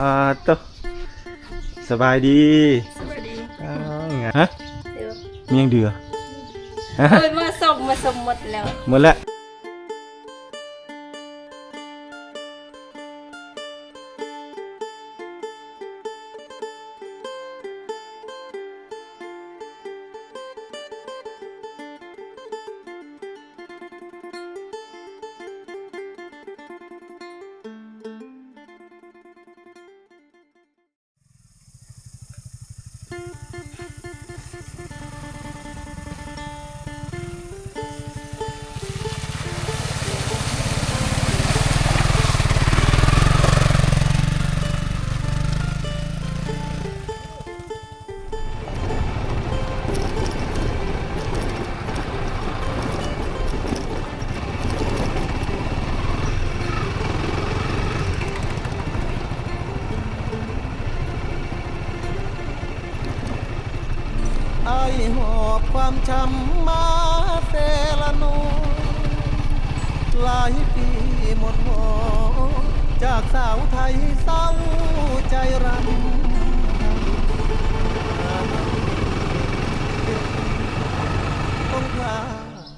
ອາ ໂຕ ສະບາຍດີ. ສະບາຍດີ. ອ້າວ ງາມ ຮະ? ເອີ ມີຫຍັງເດືອ? ເອີ ມາສົ່ງ ມາສົ່ງໝົດແລ້ວ ໝົດແລ້ວ. ອ້າຍຫອບຄວາມຊ້ຳມາແຕ່ລະໜ້ອຍ ຫຼາຍປີໝົດຫວອ ຈາກສາວໄທເສົ້າໃຈຣຳ ຕ້ອງພາ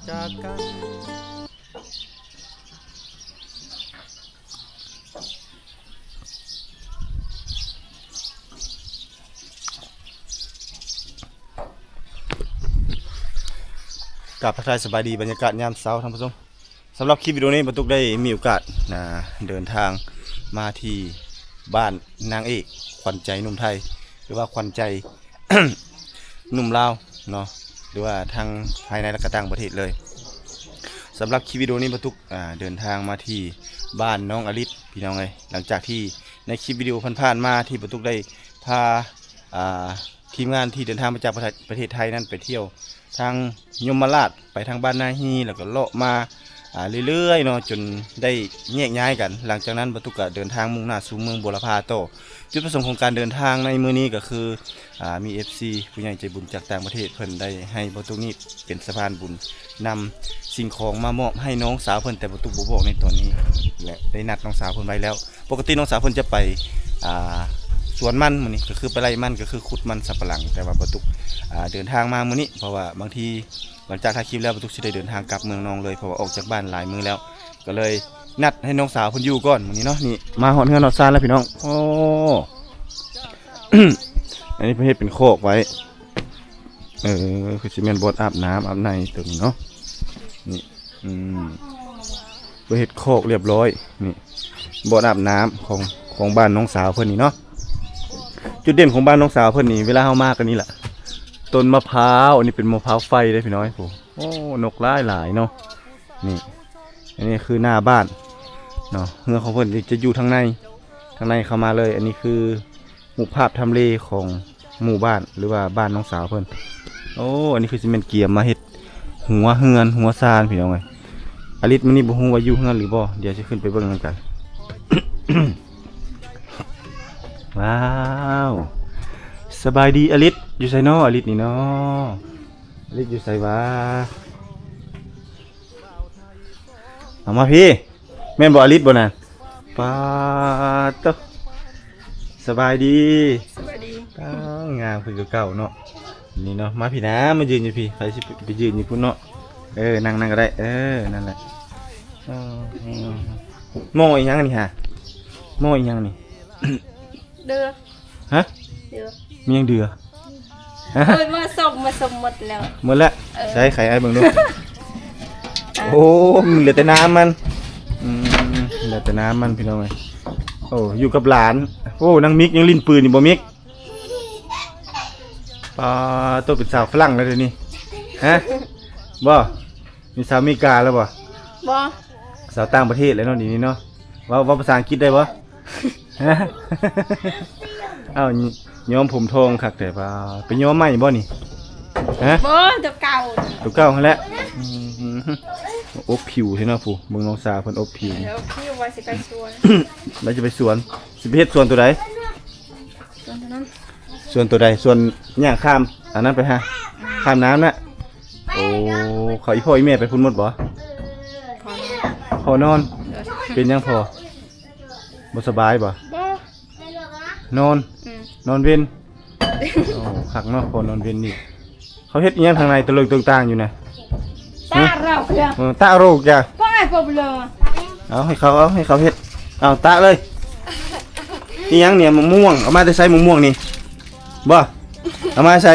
ຈາກກັນ. ກາບທັກທາຍສະບາຍດີ ບັນຍາກາດຍາມເຊົ້າທ່ານຜູ້ຊົມ. ສຳລັບຄລິບວິດີໂອນີ້ ບ່າວຕຸກໄດ້ມີໂອກາດ ອ່າ ເດີນທາງມາທີ່ບ້ານນາງເອກ ຂວັນໃຈໜຸ່ມໄທ ຫຼືວ່າຂວັນໃຈ ໜຸ່ມລາວເນາະ ຫຼືວ່າທັງພາຍໃນ ແລະກະຕ່າງປະເທດເລີຍ. ສຳລັບຄລິບວິດີໂອນີ້ ບ່າວຕຸກ ອ່າ ເດີນທາງມາທີ່ບ້ານນ້ອງອະລິດ ພີ່ນ້ອງເອີຍ. ຫຼັງຈາກທີ່ໃນຄລິບວິດີໂອຜ່ານໆມາ ທີ່ບ່າວຕຸກໄດ້ພາ ອ່າ ທີມງານທີ່ເດີນທາງມາຈາກປະເທດ ປະເທດໄທນັ້ນໄປທ່ຽວທາງຍົມມະລາດ ໄປທາງບ້ານນາຮີ ແລ້ວກໍເລາະມາ ອ່າ ເລື້ອຍໆເນາະ ຈົນໄດ້ແຍກຍ້າຍກັນ. ຫຼັງຈາກນັ້ນ ບ່າວຕຸກກໍເດີນທາງມຸ່ງໜ້າສູ່ເມືອງບົວລະພາຕໍ່. ຈຸດປະສົງຂອງການເດີນທາງໃນມື້ນີ້ກໍຄື ອ່າ ມີເອັຟຊີຜູ້ໃຫຍ່ໃຈບຸນຈາກຕ່າງປະເທດ ເພິ່ນໄດ້ໃຫ້ບ່າວຕຸກນີ້ເປັນສະພານບຸນ ນຳສິ່ງຂອງມາມອບໃຫ້ນ້ອງສາວເພິ່ນ, ແຕ່ບ່າວຕຸກບໍ່ບອກໃນຕອນນີ້ ແລະ ໄດ້ນັດນ້ອງສາວເພິ່ນໄວ້ແລ້ວ. ປົກກະຕິນ້ອງສາວເພິ່ນຈະໄປ ອ່າ ສວນມັນ ມື້ນີ້ກໍຄືໄປໄລ່ມັນ ກໍຄືຂຸດມັນສຳປະຫຼັງ, ແຕ່ວ່າບ່າວຕຸກ ອ່າ ເດີນທາງມາມື້ນີ້ ເພາະວ່າບາງທີ ຫຼັງຈາກຖ່າຍຄລິບແລ້ວ ບ່າວຕຸກຊິໄດ້ເດີນທາງກັບເມືອງນອງເລີຍ ເພາະວ່າອອກຈາກບ້ານຫຼາຍມື້ແລ້ວ ກໍເລີຍນັດໃຫ້ນ້ອງສາວເພິ່ນຢູ່ກ່ອນມື້ນີ້ເນາະ. ນີ້ມາຮອດເຮືອນຮອດຊານແລ້ວພີ່ນ້ອງ. ໂອ້ ອັນນີ້ເພິ່ນເຮັດເປັນຄອກໄວ້. ເອີ ຄືຊິແມ່ນບ່ອນອາບນ້ຳອາບໃນໂຕນີ້ເນາະ. ນີ້ ອືມ ເພິ່ນເຮັດຄອກລຽບຮ້ອຍ. ນີ້ບ່ອນອາບນ້ຳຂອງ ຂອງບ້ານນ້ອງສາວເພິ່ນນີ້ເນາະ. ຈຸດເດັ່ນຂອງບ້ານນ້ອງສາວເພິ່ນນີ້ ເວລາເຮົາມາກໍນີ້ລະ ຕົ້ນມະພ້າວ. ອັນນີ້ເປັນມະພ້າວໄຟເດ້ພີ່ນ້ອງ. ໂອ້ ໂອ້ ນົກຫຼາຍໆເນາະ. ນີ້ ອັນນີ້ຄືໜ້າບ້ານເນາະ. ເຮືອນຂອງເພິ່ນຈະຢູ່ທາງໃນ ທາງໃນເຂົ້າມາເລີຍ. ອັນນີ້ຄືຮູບພາບທຳເລຂອງ ໝູ່ບ້ານ ຫຼືວ່າບ້ານນ້ອງສາວເພິ່ນ. ໂອ້ ອັນນີ້ຄືຊິແມ່ນກຽມມາເຮັດຫົວເຮືອນຫົວຊານພີ່ນ້ອງເອີຍ. ອາລິດມື້ນີ້ບໍ່ຮູ້ວ່າຢູ່ເຮືອນຫຼືບໍ່ ດຽວຊິຂຶ້ນໄປເບິ່ງນຳກັນ. ວ້າວ ສະບາຍດີອາລິດ. ຢູ່ໃສນໍ ອາລິດນີ້ນໍ? ອາລິດຢູ່ໃສຫວາ? ເອົາມາພີ້ ແມ່ນບໍ່ ອາລິດບໍ່ນະ? ປາດໂຕ ສະບາຍດີ. ສະບາຍດີ. ອ້າວ ງາມຄືເກົ່າເນາະ. ນີ້ເນາະ ມາພີ້ນະ ມາຢືນຢູ່ພີ້. ໃຜຊິໄປຢືນຢູ່ພຸ້ນເນາະ. ເອີ ນັ່ງ ນັ່ງກໍໄດ້. ເອີ ນັ້ນແຫຼະ. ເອີ ໝໍ້ອີຫຍັງນີ້ຫາ? ໝໍ້ອີຫຍັງນີ້? ເດີ. ຮະ? ເດືອ. ມີຫຍັງເດືອ? ຮະ? ໂອ້ຍ ມາສົ່ງ ມາສົ່ງໝົດແລ້ວ. ໝົດແລ້ວ? ເອີ. ໃສ ໄຂໃຫ້ເບິ່ງດູ. ອ່ະ. ໂອ້ ມັນເຫຼືອແຕ່ນ້ຳມັນ. ອືມ ເຫຼືອແຕ່ນ້ຳມັນພີ່ນ້ອງເອີຍ. ໂອ້ ຢູ່ກັບຫຼານ. ໂອ້ ນາງມິກຍັງຫຼິ້ນປືນຢູ່ບໍ່ມິກ? ປາໂຕ ເປັນສາວຝຣັ່ງແລ້ວດຽວນີ້. ຮະ? ບໍ່? ມີສາວອາເມລິກາແລ້ວບໍ່? ບໍ່. ສາວຕ່າງປະເທດແລ້ວເນາະ ດຽວນີ້ເນາະ. ເວົ້າ ເວົ້າພາສາອັງກິດໄດ້ບໍ່? ຮະ? ອ້າວ ຍ້ອມຜົມທອງຄັກແທ້. ປາ ໄປຍ້ອມໃໝ່ບໍ່ນີ້? ຮະ? ບໍ່ ຕົວເກົ່າ. ຕົວເກົ່າຫັ້ນແຫຼະ. ອືມ ອົບຜິວແທ້ເນາະ. ຜູ້ ເບິ່ງນ້ອງສາວເພິ່ນອົບຜິວ. ເອີ ອົບຜິວ ວ່າຊິໄປສວນ. ວ່າຊິໄປສວນ. ຊິໄປເຮັດສວນໂຕໃດ? ສວນໂຕນັ້ນ. ສວນໂຕໃດ? ສວນຍ່າງຂ້າມອັນນັ້ນໄປຫາ ຂ້າມນ້ຳນະ. ໂອ້ ເຂົາ ອີ່ພໍ່ອີ່ແມ່ໄປພຸ້ນໝົດບໍ່? ພໍ່ນອນ. ເປັນຫຍັງພໍ່? ບໍ່ສະບາຍບໍ່? ບໍ່. ນອນ ອືມ ນອນເວັນ. ໂອ້ ຄັກເນາະ ພໍນອນເວັນນີ້. ເຂົາເຮັດອີ່ຫຍັງທາງໃນຕະເລິງຕຶງຕ່າງຢູ່ນະ? ຕາເຮົາເຄືອ ເອີ ຕາໂຣກະ ປາຍປອບເລີ ເອົາໃຫ້ເຂົາ ເອົາໃຫ້ເຂົາເຮັດ ເອົາຕາເລີຍ. ອີ່ຫຍັງນີ້ ມະມ່ວງ ເອົາມາແຕ່ໃສມະມ່ວງນີ້? ບໍ່ ເອົາມາໃສ?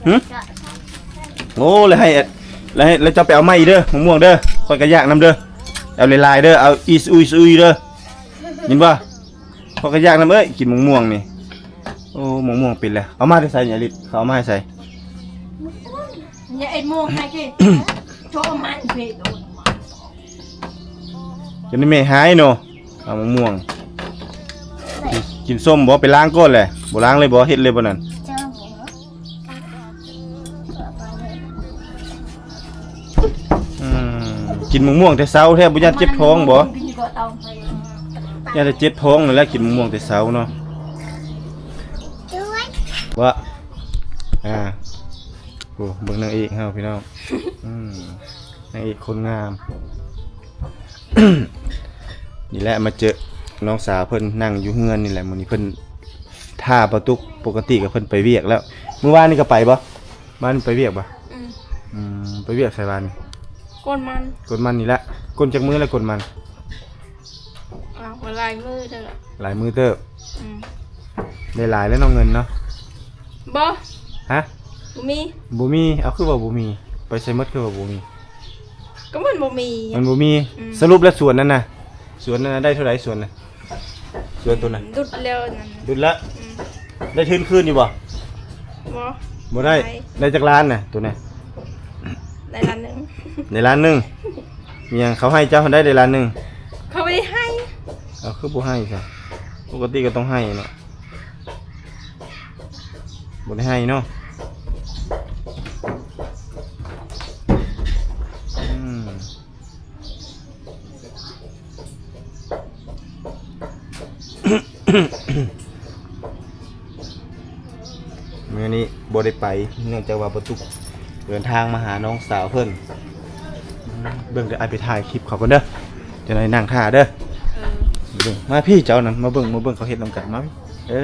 ຫຶ? ໂອ້ ແລ້ວໃຫ້ ແລ້ວໃຫ້ ແລ້ວເຈົ້າໄປເອົາໃໝ່ເດີ ມະມ່ວງເດີ ຂ້ອຍກໍຢາກນຳເດີ ເອົາຫຼາຍໆເດີ ເອົາອີສະອຸຍສະອຸຍເດີ ຍິນບໍ່? ຂ້ອຍກໍຢາກນຳເອີຍ ກິນມະມ່ວງນີ້. ໂອ້ ມະມ່ວງເປັນແລ້ວ ເອົາມາແຕ່ໃສນີ້ ອາລິດ? ເຂົາເອົາມາໃຫ້ໃສ? ນີ້ໄອ້ມ່ວງໃຫ້ກິນ ໂຈມັນເພດໂດນ ຈະໄດ້ແມ່ຫາຍເນາະ. ເອົາມະມ່ວງ ກິນ ກິນສົ້ມບໍ່? ໄປລ້າງກ່ອນແຫຼະ ບໍ່ລ້າງເລີຍບໍ່? ເຮັດເລີຍບໍ່ນັ້ນ? ອືມ ກິນມະມ່ວງແຕ່ເຊົ້າແທ້ ບໍ່ຢ້ານເຈັບທ້ອງບໍ່? ຢ້ານແຕ່ເຈັບທ້ອງນັ້ນແຫຼະ ກິນມະມ່ວງແຕ່ເຊົ້າເນາະ. ວ່າ ອ່າ ໂອ້ ເບິ່ງນາງເອກເຮົາ ພີ່ນ້ອງ ອືມ ນາງເອກຄົນງາມ. ນີ້ແຫຼະ ມາເຈີນ້ອງສາວເພິ່ນ ນັ່ງຢູ່ເຮືອນນີ້ແຫຼະ ມື້ນີ້ເພິ່ນຖ້າປາຕຸກ. ປົກກະຕິກໍເພິ່ນໄປວຽກແລ້ວ. ມື້ວານນີ້ກໍໄປບໍ່? ວານໄປວຽກບໍ່? ອືມ ອືມ ໄປວຽກໃສວານນີ້? ກົນມັນ ກົນມັນນີ້ແຫຼະ. ກົນຈັກມື້ແລ້ວ ກົນມັນ? ອ້າວ ກໍຫຼາຍມື້ເຕີບ ຫຼາຍມື້ເຕີບ. ອືມ ໄດ້ຫຼາຍແລ້ວເນາະ ເງິນເນາະ? ບໍ່ ຮະ? ບໍ່ມີ ບໍ່ມີ. ເອົາ ຄືວ່າບໍ່ມີ? ໄປໃສໝົດ ຄືວ່າບໍ່ມີ? ກໍມັນບໍ່ມີ ມັນບໍ່ມີ. ອືມ ສະຫຼຸບແລ້ວສວນນັ້ນນະ ສວນນັ້ນນະ ໄດ້ເທົ່າໃດສວນນະ? ສວນໂຕນັ້ນ ດຸດແລ້ວນັ້ນ ດຸດລະ. ອືມ ໄດ້ທຶນຄືນຢູ່ບໍ່? ບໍ່ ບໍ່ໄດ້. ໄດ້ ໄດ້ຈັກລ້ານນະໂຕນັ້ນ? ໄດ້ລ້ານໜຶ່ງ ໄດ້ລ້ານໜຶ່ງ. ມີຫຍັງ ເຂົາໃຫ້ເຈົ້າຫັ້ນໄດ້ ໄດ້ລ້ານໜຶ່ງ? ເຂົາບໍ່ໄດ້ໃຫ້. ເອົາ ຄືບໍ່ໃຫ້ຊະ? ປົກກະຕິກໍຕ້ອງໃຫ້ເນາະ. ບໍ່ໄດ້ໃຫ້ເນາະ. ອືມ ມື້ນີ້ບໍ່ໄດ້ໄປ ເນື່ອງຈາກວ່າປາຕຸກເດີນທາງມາຫານ້ອງສາວເພິ່ນ. ເບິ່ງເດີ ອ້າຍໄປຖ່າຍຄລິບເຂົາກ່ອນເດີ ຈະໄດ້ນັ່ງຖ້າເດີ. ເອີ ເບິ່ງ ມາພີ້ເຈົ້ານັ້ນ ມາເບິ່ງ ມາເບິ່ງເຂົາເຮັດນຳກັນ ມາ. ເອີ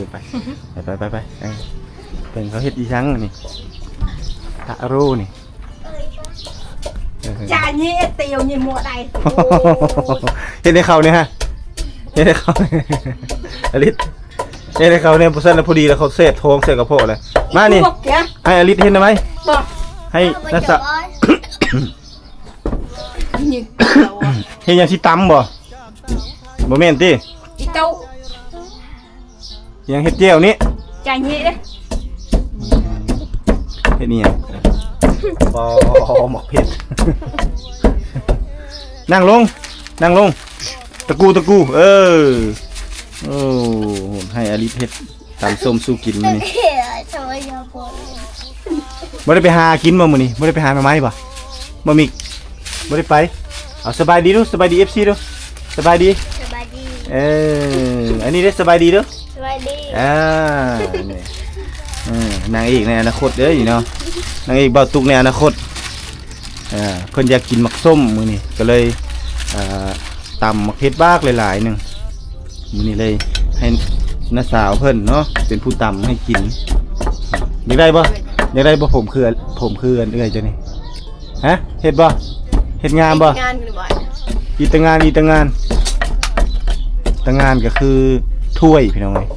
ໄປ ໄປ ໄປ ໄປ ເອີ ເບິ່ງເຂົາເຮັດອີ່ຫຍັງນີ້ ຕາໂຣນີ້. ເອີ ຈານີ້ຕຽວນີ້ໝົດໄດ໋ ເຮັດໃຫ້ເຂົານີ້ຮະ ເຮັດໃຫ້ເຂົາ ອາລິດ ເຮັດໃຫ້ເຂົານີ້ ບໍ່ຊັ້ນລະພໍດີລະ ເຂົາແສບທ້ອງແສບກະເພາະລະ. ມານີ້ ໃຫ້ອາລິດເຮັດໄດ້ໄໝ? ບໍ່ ໃຫ້ນາສາ ເຮັດຫຍັງ ຊິຕຳບໍ່? ບໍ່ແມ່ນຕິ ອີໂຕ ຍັງເຮັດແຈ່ວນີ້ ຈານເຮັດເດ້ ເຮັດນີ້ຫຍັງ? ປໍ ໝາກເຜັດ ນັ່ງລົງ ນັ່ງລົງ ຕະກູ ຕະກູ ເອີ ໂອ້ ໃຫ້ອາລິດເຮັດ ຕຳສົ້ມສູ່ກິນມື້ນີ້. ບໍ່ໄດ້ໄປຫາກິນບໍ່ມື້ນີ້? ບໍ່ໄດ້ໄປຫາໜໍ່ໄມ້ບໍ່? ບໍ່ມີ ບໍ່ໄດ້ໄປ. ເອົາ ສະບາຍດີດູ ສະບາຍດີເອັຟຊີດູ ສະບາຍດີ ສະບາຍດີ. ເອີ ອັນນີ້ເດ້ ສະບາຍດີດູ ສະບາຍດີ. ອ່າ ນີ້ ເອີ ນາງເອກໃນອະນາຄົດເດີນີ້ເນາະ ນາງເອກບ່າວຕຸກໃນອະນາຄົດ. ເອີ ເພິ່ນຢາກກິນໝາກສົ້ມມື້ນີ້ ກໍເລີຍ ເອີ ຕຳໝາກເຜັດບາກຫຼາຍໆໜຶ່ງ ມື້ນີ້ເລີຍໃຫ້ນ້າສາວເພິ່ນເນາະ ເປັນຜູ້ຕຳໃຫ້ກິນ. ຢາກໄດ້ບໍ່? ຢາກໄດ້ບໍ່? ຜົມຄື ຜົມຄືອັນເອື້ອຍເຈົ້ານີ້ ຮະ? ເຮັດບໍ່? ເຮັດງາມບໍ່? ງານຢູ່ບໍ່? ອີຕະງານ ອີຕະງານ ຕະງານກໍຄືຖ້ວຍ ພີ່ນ້ອງເອີຍ.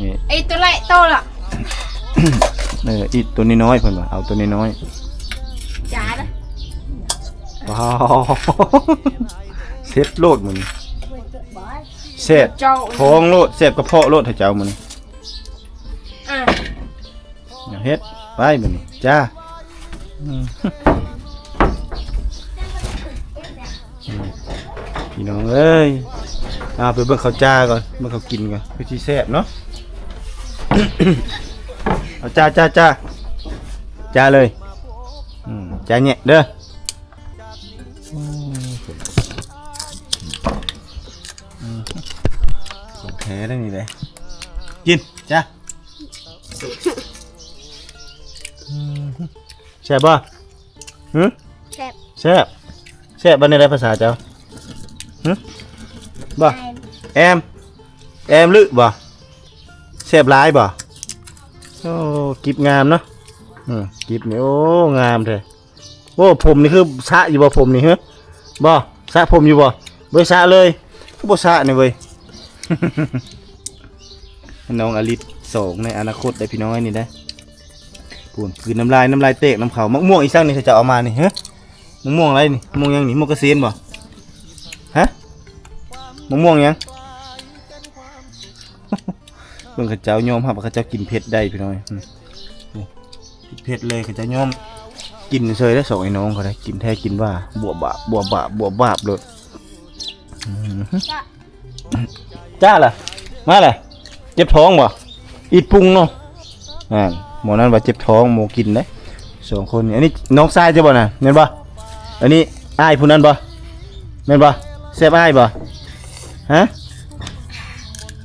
ນີ້ ໄອ້ຕົວແລະໂຕລະ ເອີ ອີຕົວນ້ອຍໆ ເພິ່ນວ່າ ເອົາຕົວນ້ອຍໆ. ຈ້ານະ ວ້າວ ເສັດໂລດມື້ນີ້ ແສບທ້ອງໂລດ ແສບກະເພາະໂລດ ໃຫ້ເຈົ້າມື້ນີ້. ອ່ະ ເຮັດໄປມື້ນີ້ ຈ້າ. ອືມ ພີ່ນ້ອງເອີຍ ເອົາໄປເບິ່ງເຂົາຈ້າກ່ອນ ເບິ່ງເຂົາກິນກ່ອນ ຄືຊິແຊບເນາະ. ເອົາ ຈ້າ ຈ້າ ຈ້າ ຈ້າເລີຍ. ອືມ ຈ້າແຍະເດີ. ອືມ ຂອງແທ້ໄດ໋ນີ້ເດ້ ກິນ ຈ້າ. ອືມ ແຊບບໍ່? ຫື? ແຊບ ແຊບ ແຊບບໍ່? ແນວໃດພາສາເຈົ້າ? ຫື? ບໍ່? ແອມ ແອມ. ແອມລຶບໍ່? ແຊບຫຼາຍບໍ່? ໂອ້ ກິບງາມເນາະ. ອືມ ກິບນີ້ ໂອ້ ງາມແທ້. ໂອ້ ຜົມນີ້ຄືສະຢູ່ບໍ່? ຜົມນີ້ ຮະ ບໍ່ ສະຜົມຢູ່ບໍ່? ບໍ່ໄດ້ສະເລີຍ. ຄືບໍ່ສະນີ້ເວີຍ. ນ້ອງອາລິດສອງໃນອະນາຄົດໄດ໋ພີ່ນ້ອງເອີຍນີ້ໄດ໋. ພຸ້ນ ກືນນ້ຳລາຍ ນ້ຳລາຍແຕກນຳເຂົາ. ໝາກມ່ວງອີ່ສັງນີ້ ເຂົາເຈົ້າເອົາມານີ້ ຮະ? ໝາກມ່ວງອະໄລນີ້? ມ່ວງຫຍັງນີ້? ໝາກກະເສນບໍ່? ຮະ? ໝາກມ່ວງຫຍັງ? ເບິ່ງເຂົາເຈົ້າຍອມຮັບວ່າເຂົາເຈົ້າກິນເຜັດໄດ້ພີ່ນ້ອງເອີຍ. ອືມ ໂອ້ ກິນເຜັດເລີຍ ເຂົາເຈົ້າຍອມກິນເຊີຍເດ້ ສອງໄອ້ນ້ອງເຂົາໄດ໋. ກິນແທ້ກິນວ່າ ບົວບາບ ບົວບາບ ບົວບາບໂລດ. ອືມ ຈ້າລະ ມາລະ. ເຈັບທ້ອງບໍ່? ອີດປຸງເນາະ. ນັ້ນ ໝໍນັ້ນວ່າເຈັບທ້ອງ ໝໍກິນເດ້ ສອງຄົນນີ້. ອັນນີ້ນ້ອງຊາຍເຈົ້າບໍ່ນະ? ແມ່ນບໍ່? ອັນນີ້ອ້າຍຜູ້ນັ້ນບໍ່? ແມ່ນບໍ່? ແຊບອ້າຍບໍ່? ຮະ?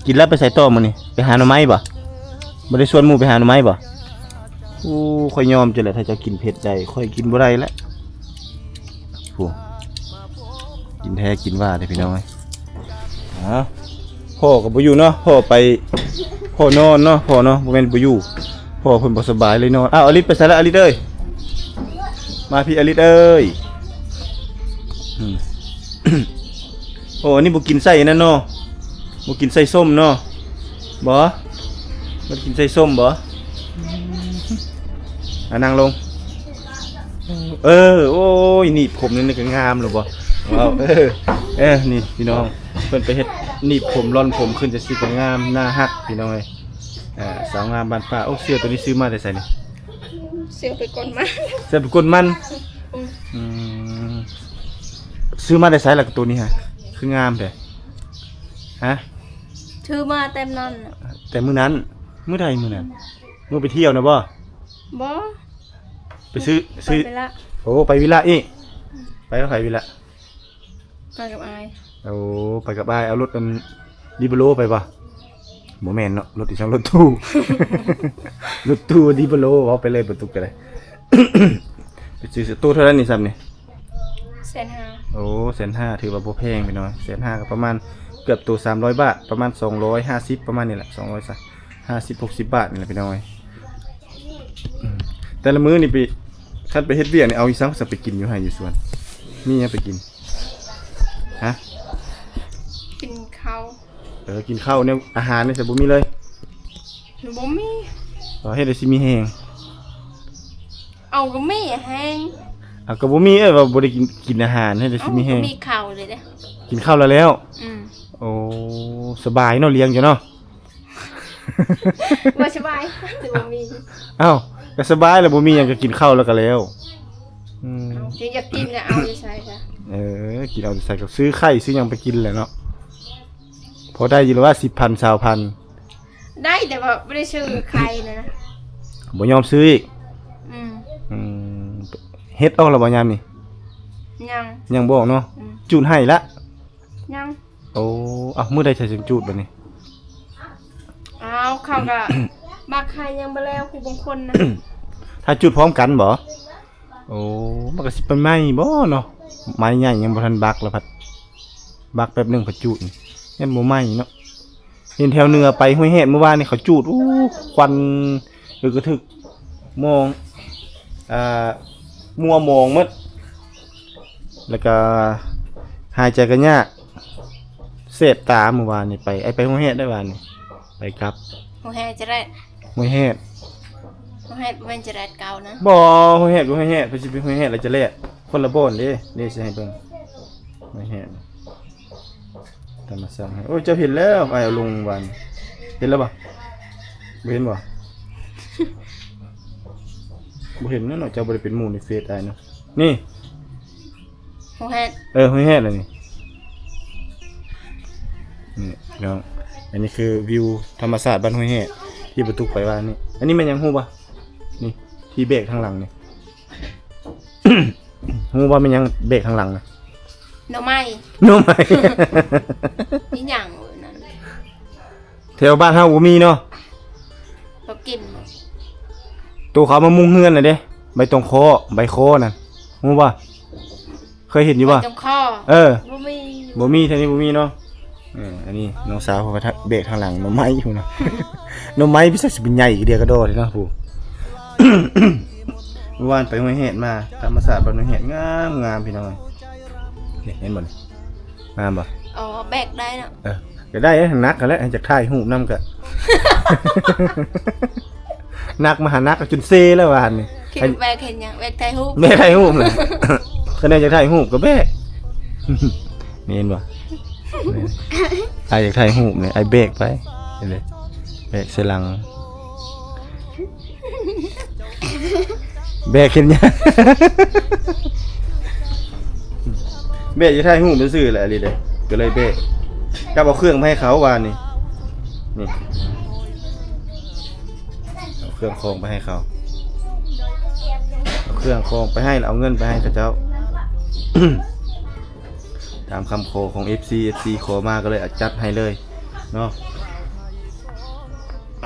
ກິນແລ້ວໄປໃສຕໍ່ມື້ນີ້? ໄປຫາໜໍ່ໄມ້ບໍ່? ບໍ່ໄດ້ຊວນໝູ່ໄປຫາໜໍ່ໄມ້ບໍ່? ໂອ້ ຂ້ອຍຍອມເຈົ້າແຫຼະ ຖ້າເຈົ້າກິນເຜັດໄດ້ ຂ້ອຍກິນບໍ່ໄດ້ແລ້ວ. ໂອ້ ກິນແທ້ກິນວ່າເດ້ພີ່ນ້ອງເອີຍ. ອ້າວ ພໍ່ກໍບໍ່ຢູ່ເນາະ ພໍ່ໄປ ພໍ່ນອນເນາະ ພໍ່ເນາະ ບໍ່ແມ່ນບໍ່ຢູ່ ພໍ່ເພິ່ນບໍ່ສະບາຍເລີຍນອນ. ອ້າວ ອາລິດໄປໃສລະ ອາລິດເອີຍ? ມາພີ້ ອາລິດເອີຍ. ອືມ ໂອ້ ອັນນີ້ບໍ່ກິນໃສ່ອັນນັ້ນເນາະ ບໍ່ກິນໃສ່ສົ້ມເນາະ. ບໍ່ ບໍ່ກິນໃສ່ສົ້ມບໍ່? ອ່າ ນັ່ງລົງ. ເອີ ໂອ້ຍ ໜີບຜົມນີ້ກໍງາມແລ້ວບໍ່? ວ້າວ ເອີ ເອີ ນີ້ພີ່ນ້ອງ ເພິ່ນໄປເຮັດໜີບຜົມ ລ່ອນຜົມຂຶ້ນຈັ່ງຊີ້ກໍງາມ ໜ້າຮັກພີ່ນ້ອງເອີຍ. ອ່າ ສາວງາມບ້ານປ່າ. ໂອ້ ເສື້ອໂຕນີ້ຊື້ມາແຕ່ໃສນີ້? ເສື້ອໄປກົນມັນ ເສື້ອໄປກົນມັນ. ອືມ ອືມ ຊື້ມາແຕ່ໃສລະໂຕນີ້ຫະ? ຄືງາມແທ້ ຮະ? ຊື້ມາແຕ່ນັ້ນ ແຕ່ມື້ນັ້ນ. ມື້ໃດມື້ນັ້ນ? ມື້ໄປທ່ຽວນະບໍ່? ບໍ່ ໄປຊື້ ຊື້ ໄປວິລະ. ໂອ້ ໄປວິລະອີກ. ໄປກັບໃຜວິລະ? ໄປກັບອ້າຍ. ໂອ້ ໄປກັບອ້າຍ. ເອົາລົດອັນດີໂບໂລໄປບໍ່? ບໍ່ແມ່ນເນາະ ລົດອີ່ຫຍັງ ລົດຕູ້ ລົດຕູ້ດີໂບໂລ. ເວົ້າໄປເລີຍ ບໍ່ຕຸກກໍໄດ້. ໄປຊື້ໂຕເທົ່າໃດນີ້ຊ້ຳນີ້? ແສນຫ້າ. ໂອ້ ແສນຫ້າ ຖືວ່າບໍ່ແພງພີ່ນ້ອງ. ແສນຫ້າກໍປະມານເກືອບໂຕສາມຮ້ອຍບາດ ປະມານສອງຮ້ອຍຫ້າສິບ ປະມານນີ້ແຫຼະ ສອງຮ້ອຍຫ້າສິບ ຫົກສິບບາດນີ້ແຫຼະພີ່ນ້ອງເອີຍ. ອືມ ແຕ່ລະມື້ນີ້ໄປ ຄັນໄປເຮັດວຽກນີ້ ເອົາອີ່ຫຍັງຊະໄປກິນຢູ່ໄຮ່ຢູ່ສວນ? ມີຫຍັງໄປກິນ? ຮະ? ກິນເຂົ້າ. ເອີ ກິນເຂົ້າ ແນວອາຫານນີ້ຊະບໍ່ມີເລີຍ? ບໍ່ມີ. ເຮັດໃດຊິມີແຮງ? ເອົາ ກໍມີແຮງ. ເອົາ ກໍບໍ່ມີ ເອີ ວ່າບໍ່ໄດ້ກິນ ກິນອາຫານ ເຮັດໃດຊິມີແຮງ? ເອົາ ກໍມີເຂົ້າເລີຍເດ້. ກິນເຂົ້າແລ້ວແລ້ວ? ອືມ. ໂອ້ ສະບາຍເນາະ ລ້ຽງເຈົ້າເນາະ. ບໍ່ສະບາຍ ແຕ່ບໍ່ມີ. ອ້າວ ກໍສະບາຍແລ້ວ ບໍ່ມີຫຍັງກໍກິນເຂົ້າແລ້ວກໍແລ້ວ. ອືມ ເຈົ້າຢາກກິນກໍເອົາຢູ່ໃສຊະ? ເອີ ກິນເອົາຢູ່ໃສ ກໍຊື້ໄຂ່ຊື້ຫຍັງໄປກິນແຫຼະເນາະ. ພໍໄດ້ຢູ່ລະວ່າ ສິບພັນ ຊາວພັນ. ໄດ້ ແຕ່ວ່າບໍ່ໄດ້ຊື້ໄຂ່ນະ. ບໍ່ຍອມຊື້ອີກ? ອືມ. ອືມ ເຮັດອອກແລ້ວບໍ່ຍາມນີ້? ຍັງ. ຍັງບໍ່ອອກເນາະ. ອືມ. ຈູດໄຮ່ລະ? ຍັງ. ໂອ້ ເອົ້າ ມື້ໃດເຈົ້າຈຶ່ງຈູດບາດນີ້? ອ້າວ ເຂົາກະບັກໄຮ່ຍັງບໍ່ແລ້ວ ຜູ້ບາງຄົນນະ. ຖ້າຈູດພ້ອມກັນບໍ? ໂອ້ ມັນກະຊິເປັນໄມ້ບໍເນາະ? ໄມ້ໃຫຍ່ຍັງບໍ່ທັນບັກລະພັດ ບັກແປັບໜຶ່ງພັດຈູດ ຍັງບໍ່ໄໝ້ເນາະ. ເຫັນແຖວເໜືອໄປຫ້ວຍແຮດມື້ວານນີ້ເຂົາຈູດ ໂອ້ ຄວັນ ເອີ ກະທຶກ ມອງ ອ່າ ມົວມອງໝົດ ແລ້ວກະຫາຍໃຈກະຍາກ ແສບຕາມື້ວານນີ້ໄປ ໄອ້ໄປຫ້ວຍແຮດໄດ້ວານນີ້ ໄປກັບ ຫ້ວຍແຮດຈະແລດ ຫ້ວຍແຮດ ຫ້ວຍແຮດບໍ່ແມ່ນຈະແລດເກົ່ານະ ບໍ່ ຫ້ວຍແຮດ ຫ້ວຍແຮດ ເພິ່ນຊິໄປຫ້ວຍແຮດແລ້ວຈະແລດ ຄົນລະບ່ອນເດ້ ເດ້ຊິໃຫ້ເບິ່ງ ຫ້ວຍແຮດ. ທຳມະຊາດ ໂອ້ຍ ເຈົ້າເຫັນແລ້ວ ອ້າຍເອົາລົງວານ ເຫັນແລ້ວບໍ່? ບໍ່ເຫັນບໍ່? ບໍ່ເຫັນແລ້ວເນາະ ເຈົ້າບໍ່ໄດ້ເປັນໝູ່ໃນເຟສອ້າຍເນາະ ນີ້ ຫ້ວຍແຮດ ເອີ ຫ້ວຍແຮດລະນີ້ ນີ້ພີ່ນ້ອງ ອັນນີ້ຄືວິວທຳມະຊາດບ້ານຫ້ວຍແຮດ ທີ່ປະຕຸກໄປວານນີ້ ອັນນີ້ແມ່ນຫຍັງຮູ້ບໍ່? ນີ້ ທີ່ແບກທາງຫຼັງນີ້ ຮູ້ບໍ່ແມ່ນຫຍັງແບກທາງຫຼັງນະ? ໜໍ່ໄມ້ ໜໍ່ໄມ້ ອີຫຍັງເວີ້ຍນັ້ນ ແຖວບ້ານເຮົາບໍ່ມີເນາະ ເຂົາກິນ ໂຕເຂົາເອົາມາມຸງເຮືອນນະເດ້ ໃບຕອງຄໍ້ ໃບຄໍ້ນັ້ນ ຮູ້ບໍ່? ເຄີຍເຫັນຢູ່ບໍ່? ໃບຕອງຄໍ້ ເອີ ບໍ່ມີ ບໍ່ມີ ແຖວນີ້ບໍ່ມີເນາະ ເອີ ອັນນີ້ນ້ອງສາວເພິ່ນວ່າແບກທາງຫຼັງໜໍ່ໄມ້ພຸ້ນນະ ໜໍ່ໄມ້ໄປໃສ່ຊິເປັນໃຫຍ່ຄືເດຍກະດໍເດເນາະ ຜູ້ ເມື່ອວານໄປຫ້ວຍແຮດມາ ທຳມະຊາດບ້ານຫ້ວຍແຮດງາມໆ ພີ່ນ້ອງເອີຍ ນີ້ເຫັນບໍ່ນີ້ ງາມບໍ່? ອໍ ແບກໄດ້ເນາະ ເອີ ກະໄດ້ເດ້ ໜັກຫັ້ນແຫຼະ ຢາກຖ່າຍຮູບນຳກະ ໜັກມະຫາໜັກ ຈົນເຊແລ້ວວານນີ້ ຄິດວ່າແບກເຮັດຫຍັງ? ແບກຖ່າຍຮູບ ແບກຖ່າຍຮູບແຫຼະ ຄັນໄດ້ຢາກຖ່າຍຮູບກະແບກ ນີ້ເຫັນບໍ່? ນີ້ ອ້າຍຢາກຖ່າຍຮູບນີ້ ອ້າຍແບກໄປ ເຫັນເດ້ ແບກໃສ່ຫຼັງ ແບກເຮັດຫຍັງ? ແບກຈະຖ່າຍຮູບຊື່ໆແຫຼະ ອີ່ຫຼີເດ້ ກະເລີຍແບກ ກັບເອົາເຄື່ອງມາໃຫ້ເຂົາວານນີ້ ນີ້ ເອົາເຄື່ອງຂອງໄປໃຫ້ເຂົາ ເອົາເຄື່ອງຂອງໄປໃຫ້ ແລ້ວເອົາເງິນໄປໃຫ້ເຂົາເຈົ້າ ຕາມຄຳຂໍຂອງເອັຟຊີ ເອັຟຊີຂໍມາກະເລີຍຈັດໃຫ້ເລີຍເນາະ.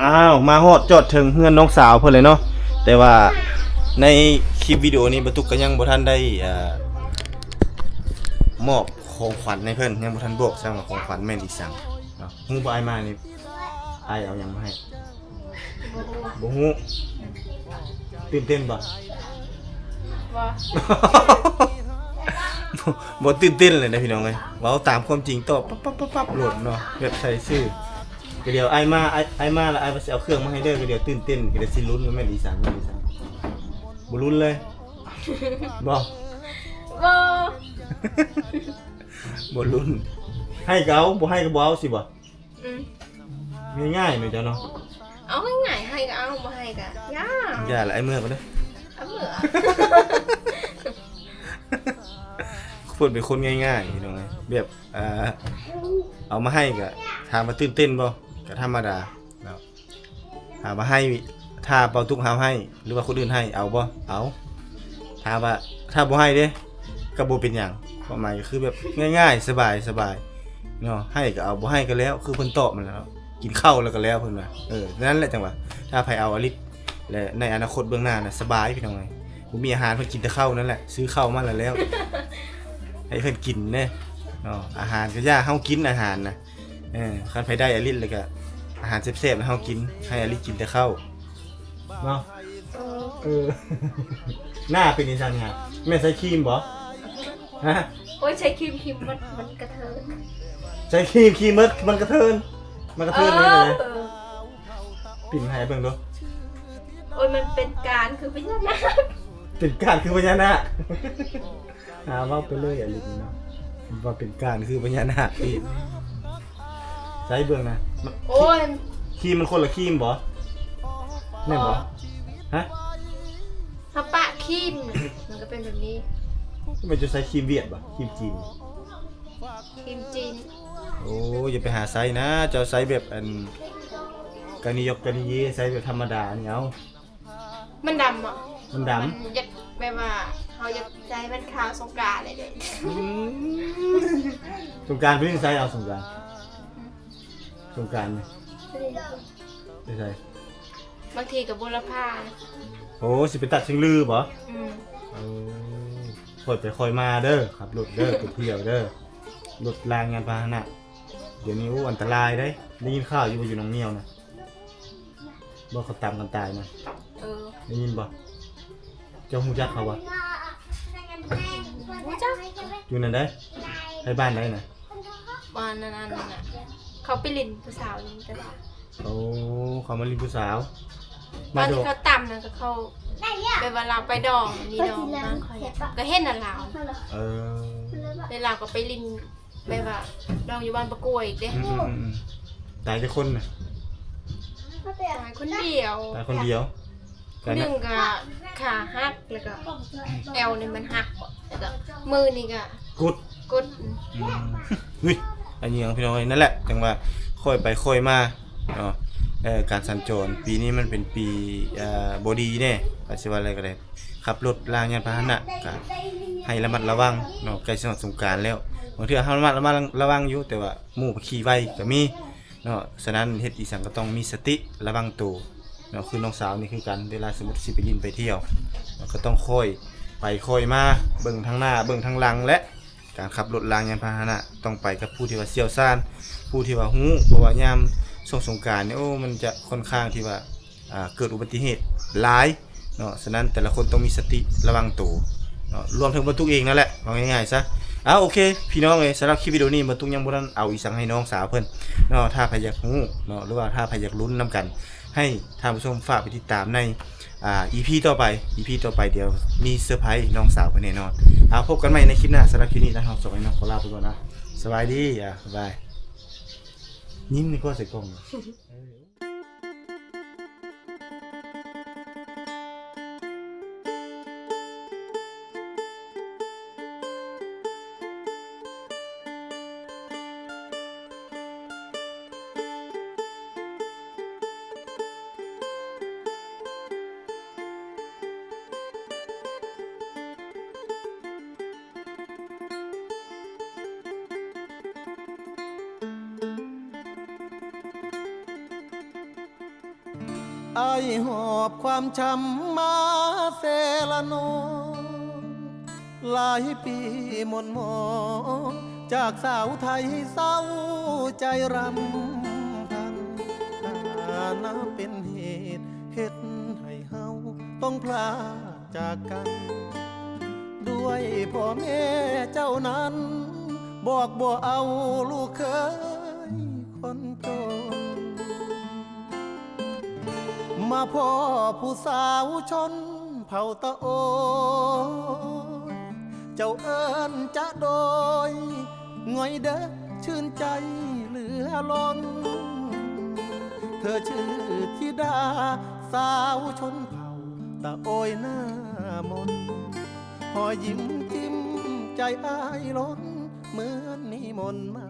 ອ້າວ ມາຮອດຈອດເຖິງເຮືອນນ້ອງສາວເພິ່ນເລີຍເນາະ ແຕ່ວ່າໃນຄລິບວິດີໂອນີ້ ບ່າວຕຸກກະຍັງບໍ່ທັນໄດ້ ເອີ ມອບຂອງຂວັນໃຫ້ເພິ່ນ ຍັງບໍ່ທັນບອກຊ້ຳວ່າຂອງຂວັນແມ່ນອີ່ຫຍັງເນາະ. ຮູ້ບໍ່ ອ້າຍມານີ້ ອ້າຍເອົາຫຍັງມາໃຫ້? ບໍ່ຮູ້ ຕື່ນເຕັ້ນບໍ່? ບໍ່ ບໍ່ຕື່ນເຕັ້ນເລີຍນະພີ່ນ້ອງເອີຍ ເວົ້າຕາມຄວາມຈິງຕອບປັບໆໆໂລດເນາະ ແບບໃສ່ຊື່ ກະດຽວອ້າຍມາ ອ້າຍ ອ້າຍມາແລ້ວອ້າຍວ່າຊິເອົາເຄື່ອງມາໃຫ້ເດີ ກະດຽວຕື່ນເຕັ້ນ ກະດຽວຊິລຸ້ນວ່າແມ່ນອີ່ຫຍັງ ແມ່ນອີ່ຫຍັງ ບໍ່ລຸ້ນເລີຍ ບໍ່ ບໍ່ ບໍ່ລຸ້ນ ໃຫ້ກະເອົາ ບໍ່ໃຫ້ກະບໍ່ເອົາ ຊີ້ບໍ່? ອືມ ງ່າຍໆແມ່ນເຈົ້າເນາະ ເອົາງ່າຍໆ ໃຫ້ກະເອົາ ບໍ່ໃຫ້ກະຢ່າ ຢ່າລະ ອ້າຍເມືອກ່ອນເດີ ອ້າຍເມືອ ເພິ່ນເປັນຄົນງ່າຍໆ ພີ່ນ້ອງເອີຍ ແບບ ເອີ ເອົາມາໃຫ້ກະ ຖາມວ່າຕື່ນເຕັ້ນບໍ່? ກະທຳມະດາເນາະ ຖາມວ່າໃຫ້ ຖ້າເປົາຕຸກເຮົາໃຫ້ ຫຼືວ່າຄົນອື່ນໃຫ້ ເອົາບໍ່? ເອົາ ຖ້າວ່າ ຖ້າບໍ່ໃຫ້ເດ້ ກະບໍ່ເປັນຫຍັງ ຄວາມໝາຍກະຄືແບບງ່າຍໆ ສະບາຍໆເນາະ ໃຫ້ກະເອົາ ບໍ່ໃຫ້ກະແລ້ວ ຄືເພິ່ນຕອບຫັ້ນແຫຼະເນາະ ກິນເຂົ້າແລ້ວກະແລ້ວ ເພິ່ນວ່າ ເອີ ນັ້ນແຫຼະ ຈັ່ງວ່າ ຖ້າໃຜເອົາອາລິດ ແລະ ໃນອະນາຄົດເບື້ອງໜ້ານະ ສະບາຍ ພີ່ນ້ອງເອີຍ ບໍ່ມີອາຫານ ເພິ່ນກິນແຕ່ເຂົ້ານັ້ນແຫຼະ ຊື້ເຂົ້າມາແລ້ວ ແລ້ວ ໃຫ້ເພິ່ນກິນເດ້ເນາະ ອາຫານກະຢ່າ ເຮົາກິນອາຫານນະ ເອີ ຄັນໃຜໄດ້ອາລິດແລ້ວກະ ອາຫານແຊບໆ ໃຫ້ເຮົາກິນ ໃຫ້ອາລິດກິນແຕ່ເຂົ້າເນາະ ເອີ ເອີ ໜ້າເປັນອີ່ຫຍັງນີ້ ແມ່ນໃຊ້ຄຣີມບໍ່? ຮະ ໂອ້ຍ ໃຊ້ຄຣີມ ຄຣີມມັນ ມັນກະເທີນ ໃຊ້ຄຣີມ ຄຣີມມັນ ມັນກະເທີນ ມັນກະເທີນ ເອີ ນີ້ນະ ເອີ ປິ່ນໃຫ້ເບິ່ງດູ ໂອ້ຍ ມັນເປັນການຄືພະຍານາກ ເປັນການຄືພະຍານາກ. ຫາເວົ້າໄປເລີຍ ອາລິດນີ້ເນາະ ວ່າເປັນການຄືພະຍານາກອີກ ໃຊ້ເບິ່ງນະ ໂອ້ຍ ຄຣີມມັນຄົນລະຄຣີມບໍ່? ແມ່ນບໍ່? ຮະ ເຮົາປະຄຣີມ ມັນກະເປັນແບບນີ້ ແມ່ນເຈົ້າໃຊ້ຄຣີມຫວຽດບໍ່? ຄຣີມຈີນ ຄຣີມຈີນ ໂອ້ ຢ່າໄປຫາໃຊ້ນະ ເຈົ້າໃຊ້ແບບອັນ ການິຍົກການິເຢ ໃຊ້ແບບທຳມະດານີ້ເອົາ ມັນດຳບໍ່? ມັນດຳ ຢາກແບບວ່າ ເຮົາຢາກໃຊ້ມັນຂາວສົງການເລີຍເດ້ ອືມ ສົງການໄປຫຼິ້ນໃສ? ເອົາ ສົງການ ສົງການນີ້ ໄປໃສ? ບາງທີກະບົວລະພາ ໂອ້ ຊິໄປຕັດຊິງລືບໍ່? ອືມ ເອີ ຄ່ອຍໄປຄ່ອຍມາເດີ ຂັບລົດເດີ ໄປທ່ຽວເດີ ລົດລາງຍານພາຫະນະ ດຽວນີ້ ໂອ້ ອັນຕະລາຍເດ້ ໄດ້ຍິນຂ່າວຢູ່ບໍ່ ຢູ່ໜອງງຽວນະ ບໍ່ ເຂົາຕຳກັນຕາຍນະ ເອີ ໄດ້ຍິນບໍ່? ເຈົ້າຮູ້ຈັກເຂົາບໍ່? ຮູ້ຈັກ ຢູ່ນັ້ນໃດ? ໃນບ້ານໃດນະ? ບ້ານນັ້ນ ນັ້ນນະ ເຂົາໄປຫຼິ້ນຜູ້ສາວຢູ່ຕະຫຼາດ ໂອ້ ເຂົາມາຫຼິ້ນຜູ້ສາວ ຕອນທີ່ເຂົາຕຳນະ ກະເຂົາ ແບບວ່າລາວໄປດອງ ມີດອງນຳເຂົາ ກະເຫັນນະລາວ ເອີ ແລ້ວລາວກະໄປຫຼິ້ນ ແບບວ່າ ນ້ອງຢູ່ບ້ານປະກວຍເດ້ ອືມໆໆ ຕາຍຈັກຄົນນະ? ຕາຍຄົນດຽວ ຕາຍຄົນດຽວ ຜູ້ໜຶ່ງກະຂາຫັກ ແລ້ວກະແອວນີ້ມັນຫັກ ແລ້ວກະມືນີ້ກະກຸດ ກຸດ ອືມ ອຸ້ຍ ອັນນີ້ຫຍັງພີ່ນ້ອງເອີຍ ນັ້ນແຫຼະ ຈັ່ງວ່າຄ່ອຍໄປຄ່ອຍມາເນາະ ເອີ ການສັນຈອນປີນີ້ມັນເປັນປີ ເອີ ບໍ່ດີແດ່ ກະຊິວ່າແລ້ວກະໄດ້ ຂັບລົດລາງຍານພາຫະນະກະໃຫ້ລະມັດລະວັງເນາະ ໃກ້ຊິຮອດສົງການແລ້ວ ບາງເທື່ອເຮົາລະມັດລະວັງ ລະວັງຢູ່ ແຕ່ວ່າໝູ່ຂີ່ໄວກະມີເນາະ ສະນັ້ນເຮັດອີ່ຫຍັງກະຕ້ອງມີສະຕິລະວັງໂຕເນາະ ຄືນ້ອງສາວນີ້ຄືກັນ ເວລາສົມມຸດຊິໄປຫຼິ້ນໄປທ່ຽວ ກະຕ້ອງຄ່ອຍໄປຄ່ອຍມາ ເບິ່ງທາງໜ້າເບິ່ງທາງຫຼັງ ແລະ ການຂັບລົດລາງຍານພາຫະນະ ຕ້ອງໄປກັບຜູ້ທີ່ວ່າຊ່ຽວຊານ ຜູ້ທີ່ວ່າຮູ້ ເພາະວ່າຍາມຊ່ວງສົງການນີ້ ໂອ້ ມັນຈະຄ່ອນຂ້າງທີ່ວ່າ ອ່າ ເກີດອຸບັດຕິເຫດຫຼາຍເນາະ. ສະນັ້ນແຕ່ລະຄົນຕ້ອງມີສະຕິລະວັງໂຕເນາະ ລວມເຖິງບ່າວຕຸກເອງນັ້ນແຫຼະ ເວົ້າງ່າຍໆຊະ. ເອົາ ໂອເຄ ພີ່ນ້ອງເອີຍ, ສຳລັບຄລິບວິດີໂອນີ້ ບ່າວຕຸກຍັງບໍ່ທັນເອົາອີ່ສັງໃຫ້ນ້ອງສາວເພິ່ນເນາະ. ຖ້າໃຜຢາກຮູ້ເນາະ ຫຼືວ່າຖ້າໃຜຢາກລຸ້ນນຳກັນ ໃຫ້ທ່ານຜູ້ຊົມຝາກໄປຕິດຕາມໃນ ອ່າ ອີພີຕໍ່ໄປ. ອີພີຕໍ່ໄປ ດຽວມີເຊີໄພນ້ອງສາວເພິ່ນແນ່ນອນ. ເອົາ ພົບກັນໃໝ່ໃນຄລິບໜ້າ. ສຳລັບຄລິບນີ້ ທາງເຮົາສອງພີ່ນ້ອງຂໍລາໄປກ່ອນນະ. ສະບາຍດີ. ອ່າ ບາຍ. ຍິ້ມນີ້ກໍໃສ່ກ້ອງ. ອ້າຍຫອບຄວາມຊ້ຳມາເຊລະໂນ ຫຼາຍປີໝົ່ນໝອງ ຈາກສາວໄທເສົ້າໃຈຣຳພັນ ຖານະເປັນເຫດເຮັດໃຫ້ເຮົາຕ້ອງພລາກຈາກກັນ ດ້ວຍພໍ່ແມ່ເຈົ້ານັ້ນ ບອກບໍ່ເອົາລູກເຂີຍຄົນຈົນ ມາພໍ້ຜູ້ສາວຊົນເຜົ່າຕະໂອຍ ເຈົ້າເອີ້ນຈະໂດຍ ງ່ອຍເດີ ຊື່ນໃຈເຫຼືອລົ້ນ ເທີຊື່ທິດາສາວຊົນເຜົ່າຕະໂອຍໜ້າມົນ ຮອຍຍິ້ມຈິ້ມໃຈອ້າຍລົ້ນ ເໝືອນນິມົນມາ